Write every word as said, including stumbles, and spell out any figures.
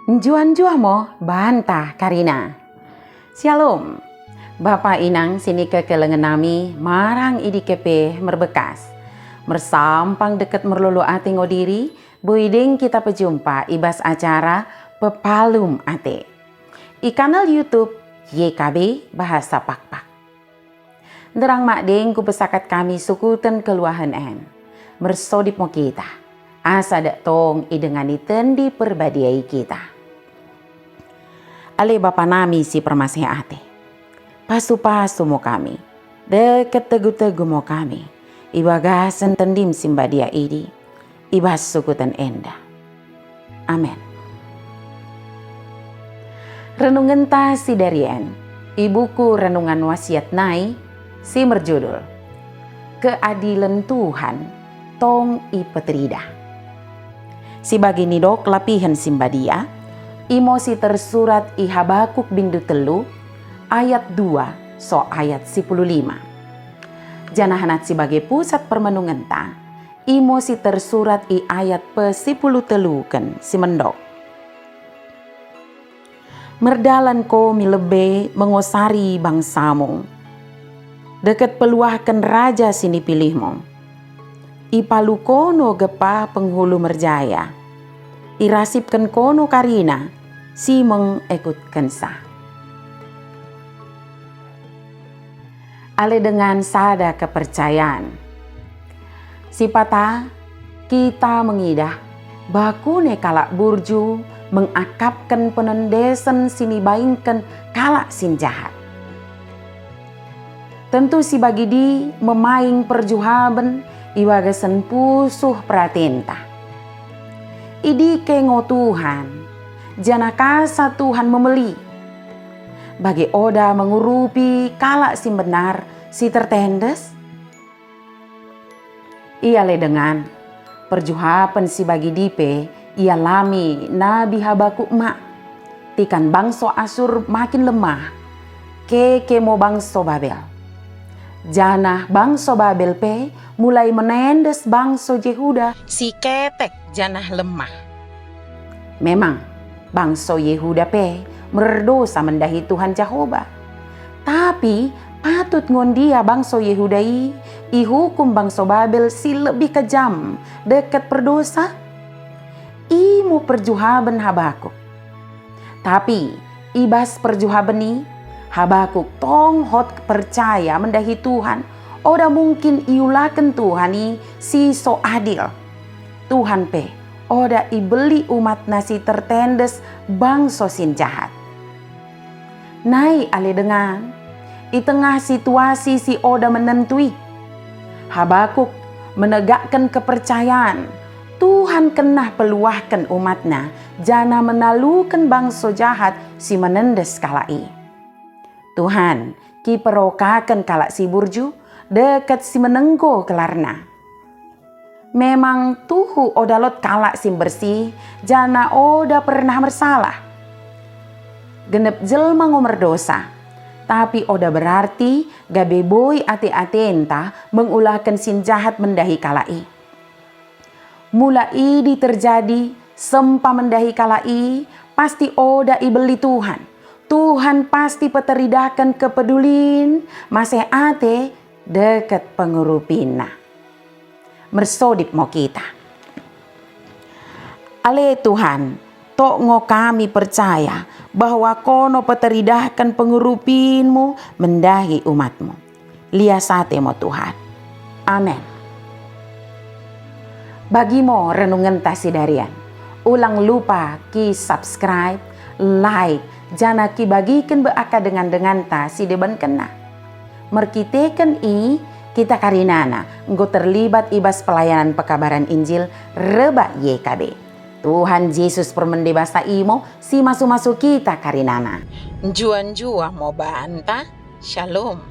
Njuah-njuah mo banta karina. Syalom. Bapa inang sinikekelengen nami marang i dike pe merbekkas. Mersampang dekket merlolo ate ngo diri, boi deng kita pejumpa i bas acara Pepalum Ate i kanal YouTube Y K B Bahasa Pakpak. Nderrang madeng kupesakat kami sukuten kelluahen en, mersodip mo kita, asa dak tong idengani Tendi Perbadia i kita. Ale Bapa nami si permaseh ate, pasu-pasu mo kami, dekket tegu-tegu mo kami, i bagasen Tendim si mbadia idi, i bas sukuten enda. Amen. Renungenta sidarien i buku Renungan Wasiat nai si merjudul Keadilen Tuhan Tong Ipeteridah. Si bagi nidok lapihen si mbadia, imo si tersurat i Habakuk bindu tellu ayat dua soh ayat sipuluh lima. Janah nat si bage pusat permenungenta, imo si tersurat i ayat pesipuluh telluken si mendok. Merdalan ko mi lebbe mengosari bangsamu, dekket peluahken raja sinipilihmu. Ipalu kono geppa penghulu merjaya, irasipken kono karina si mengekutkensa. Ale dengan sada kepercayaen. Sipata kita mengidah bakune kalak burju mengakapken penendesen sinibaingken kalak sinjahat. Tentu si bagidi memaing perjuhaben i bagasen pusuh peratenta. Idike ngo Tuhan, janah kasa Tuhan memeli. Bage oda mengurupi kalak si mbennar si tertendes? Ale dengan, perjuhapen si bagidi pe ialami Nabi Habakuk ma. Tikan bangso Asur makin lemah, keke mo bangso Babel. Janah bangso Babel pe mulai menendes bangso Jehuda si ketek janah lemah. Memang, bangso Jehuda pe merdosa mendahi Tuhan Jahoba. Tapi patut ngo ndia bangso Jehuda i ihukum bangso Babel si lebih kejam dekket perdosa? Imo perjuhaben Habakuk. Tapi i bas perjuhaben i, Habakuk tong hot percaya mendahi Tuhan, oda mungkin iulaken Tuhan i si so adil. Tuhan pe oda ibelli umatna si tertendes bangso sinjahat. Nai ale dengan, i tengah situasi si oda menentu i, Habakuk menegakken kepercayaen Tuhan kennah peluahken umatna janah menaluken bangso jahat si menendes kalak i. Tuhan, kiperokaken kalak si burju dekket si menenggo gelarna. Memang tuhu oda lot kalak si mbersih janah oda pernah mersalah. Genep jelma ngo merdosa, tapi oda berarti gabe boi ate-atenta mengulaken sinjahat mendahi kalak i. Mula idi terjadi sempa mendahi kalak i, pasti oda ibelli Tuhan. Tuhan pasti peteridahken kepedulin, maseh ate, dekket pengurupina. Mersodip mo kita. Ale Tuhan, tok ngo kami percaya bahwa kono peteridahken pengurupinmu mendahi umatmu. Lias ate mo Tuhan. Amen. Bagi mo renungenta sidarien. Ulang lupa ki-subscribe, like, janah kibagiken bai akka dengan-denganta si debankenna. Merkiteken i, kita karinana enggo terlibat i bas pelayanan pekabaran Injil rebbak Y K B. Tuhan Jesus permende basa i mo si masu-masu kita karinana. Njuah-njuah mo banta. Shalom.